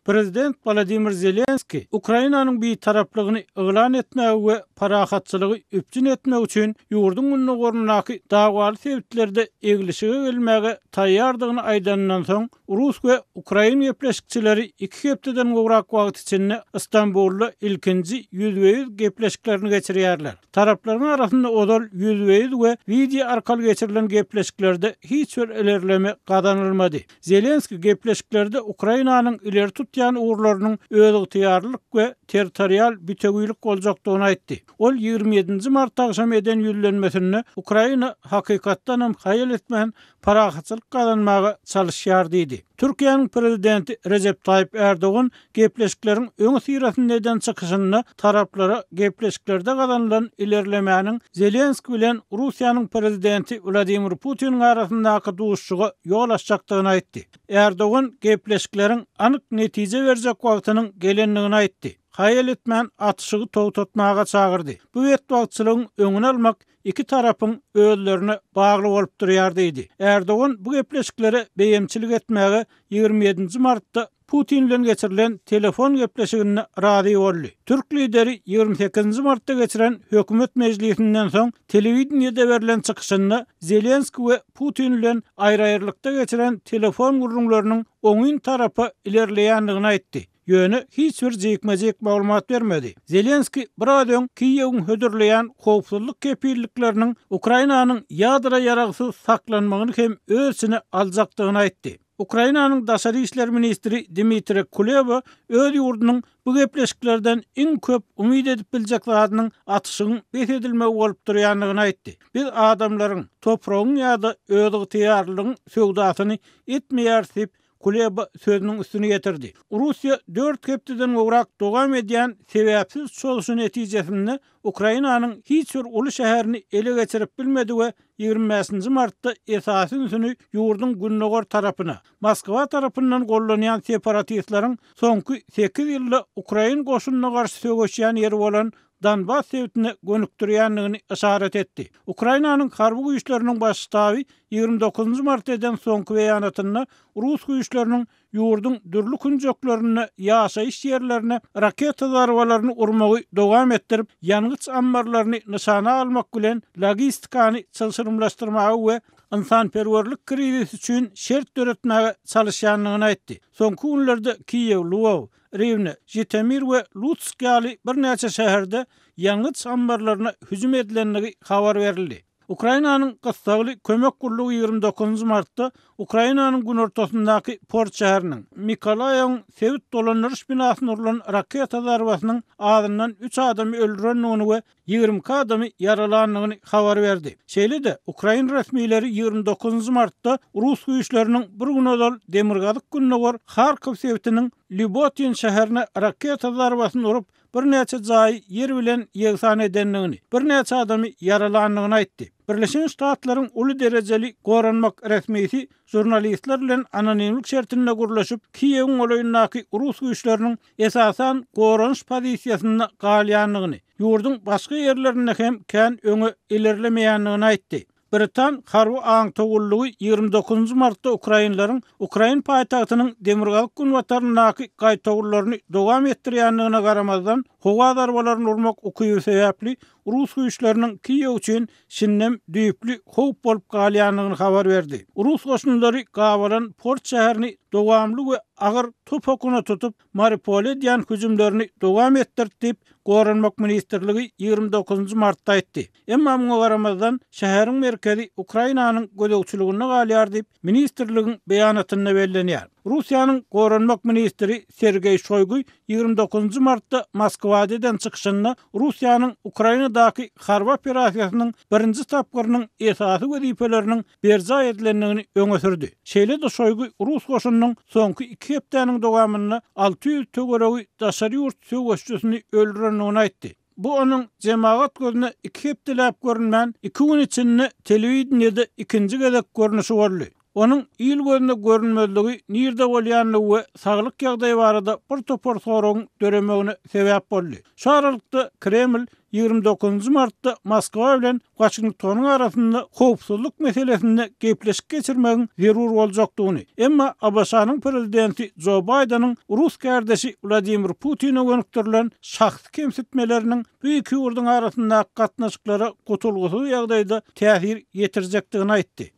Prezident Wolodymyr Zelenskiý Ukrainanyň bitaraplygyny yglan etmäge we parahatçylygy üpjün etmek üçin ýurduň gündogaryndaky dawaly sebitlerde eglişige gelmäge taýýardygyny aýdanyndan soň, rus we ukrain gepleşikçileri iki hepdeden gowrak wagt içinde Stambulda ilkinji ýüzbe-ýüz gepleşiklerini geçirýärler. Taraplaryň arasynda ozal ýüzbe-ýüz we wideo arkaly geçirilen gepleşiklerde hiç bir ilerleme gazanylmady. Zelenskiý gepleşiklerde Ukrainanyň ileri tutýan ugurlarynyň özygtyýarlylyk we territorial bitewilik boljakdygyny aýtdy. Ol 27 nji mart agşamy eden ýüzlenmesinde Ukraina hakykatdanam haýal etmän parahatçylyk gazanmaga çalyşýar diýdi. Türkiýäniň Prezidenti Rejep Taýyp Ärdogan gepleşikleriň öňüsyrasynda eden çykyşynda taraplara gepleşiklerde gazanylan ilerlemäniň Zelenskiý bilen Russiýanyň Prezidenti Wladimir Putiniň arasyndaky duşuşyga ýol açjakdygyny aýtdy. Ärdogan gepleşikleriň anyk netije berjek wagtynyň gelendigini aýtdy. Haýal etmän atyşygy togtatmaga çagyrdy. Bu betbagtçylygyň öňüni almak iki tarapyň özlerine bagly bolup durýar diýdi. Ärdogan bu gepleşiklere beýemçilik etmäge 27 nji martda Putin bilen geçirilen telefon gepleşiginde razy boldy. Türk lideri 28 nji martda geçiren hökümet mejlisinden soň telewideniýede berlen çykyşynda Zelenskiý we Putin bilen aýry-aýrylykda geçiren telefon gürrüňleriniň oňyn tarapa ilerleýändigini aýtdy. Ýöne hiç bir jikme-jik maglumat bermedi. Zelenskiý biraz öň Kiýewiň hödürleýän howpsuzlyk kepillikleriniň Ukrainanyň ýadro ýaragsyz saklanmagyny hem öz içine aljakdygyny aýtdy. Ukrainanyň daşary işler ministri Dmitriý Kuleba öz ýurdunyň bu gepleşiklerden iň köp umyt edip biljek zadynyň atyşygyň bes edilmegi bolup durýandygyny aýtdy. Biz adamlaryň, topragyň ýa-da özygtyýarlylygyň söwdasyny etmeýäris diýip, Kuleba sözüniň üstüni ýetirdi. Russiýa dört hepdeden gowrak dowam edýän sebäpsiz çozuşy netijesinde Ukrainanyň hiç bir uly şäherini ele geçirip bilmedi we 25 nji martda esasy ünsüni ýurduň gündogar tarapyna, Moskwa tarapyndan gollanýan separatistleriň soňky sekiz ýylda ukrain goşunyna garşy söweşýän ýeri bolan Donbas sebitine gönükdirýändigini yşarat etdi. Ukrainanyň harby güýçleriniň baş ştaby 29 nji martda eden soňky beýanatynda rus güýçleriniň ýurduň dürli künjeklerinde ýaşaýyş ýerlerine raketa zarbalaryny urmagy dowam etdirip, ýangyç ammarlaryny nyşana almak bilen logistikany çylşyrymlaşdyrmaga we ynsanperwerlik krizisi üçin şert döretmäge çalyşýandygyny aýtdy. Soňky günlerde Kiýew, Lwow, Riwne, Žitomir we Lutsk ýaly birnäçe şäherde ýangyç ammarlaryna hüjüm edilendigi habar berildi. Ukrainanyň gyssagly kömek gullugy 29 nji martda Ukrainanyň günortasyndaky port şäheriniň, Mykolaýewiň sebit dolandyryş binasyna urlan raketa zarbasynyň azyndan üç adamy öldürendigini we 22 adamy ýaralandygyny habar berdi. Şeýle-de, ukrain resmileri 29 nji martda rus güýçleriniň bir gün ozal demirgazyk-gündogar Harkow sebitiniň Lýubotin şäherine raketa zarbasyny urup, birnäçe jaýy ýer bilen ýegsan edendigini, birnäçe adamy ýaralandygyny aýtdy. Birleşen Ştatlaryň uly derejeli goranmak resmisi žurnalistler bilen anonimlik şertinde gürleşip, Kiýewiň golaýyndaky rus güýçleriniň esasan goranyş pozisiýasynda galýandygyny, ýurduň başga ýerlerinde hem kän öňe ilerlemeýändigini aýtdy. Britan harby aňtaw gullugy 29 nji martda ukrainleriň ukrain paýtagtynyň demirgazyk-günbataryndaky gaýtawullaryny dowam etdirýändigine garamazdan, howa zarbalaryny urmak ukyby sebäpli rus güýçleriniň Kiýew üçin şindem düýpli howp bolup galýandygyny habar berdi. Rus goşunlary gabalan port şäherini dowamly we agyr top okuna tutup, Mariupole edýän hüjümlerini dowam etdirdi diýip, Goranmak ministrligi 29 nji martda aýtdy. Emma muňa garamazdan, şäheriň merkezi Ukrainanyň gözegçiliginde galýar diýip, ministrligiň beýanatynda bellenýär. Russiýanyň goranmak ministri Sergeý Şoýgu 29 nji martda Moskwada eden çykyşynda Russiýanyň Ukrainadaky harby operasiýasynyň birinji tapgyrynyň esasy wezipeleriniň berjaý edilendigini öňe sürdi. Şeýle-de Şoýgu rus goşunynyň soňky iki hepdäniň dowamynda 600 töweregi daşary ýurt söweşijisini öldürendigini aýtdy. Bu onuň jemagat gözüne iki hepdeläp görünmän, iki gün içinde telewideniýede ikinji gezek görnüşi boldy. Onuň il gözüne görünmezligi nirde bolýandygy we saglyk ýagdaýy barada bir topar soragyň döremegine sebäp boldy. Şu aralykda, Kreml 29 martda Moskwa bilen Waşingtonyň arasynda howpsuzlyk meselesinde gepleşik geçirmegiň zerur boljakdygyny, emma ABŞ-nyň prezidenti Jo Baýdeniň rus kärdeşi Wladimir Putine gönükdirilen şahsy kemsitmeleriniň bu iki ýurduň arasyndaky gatnaşyklara gutulgysyz ýagdaýda täsir ýetirjekdigini aýtdy.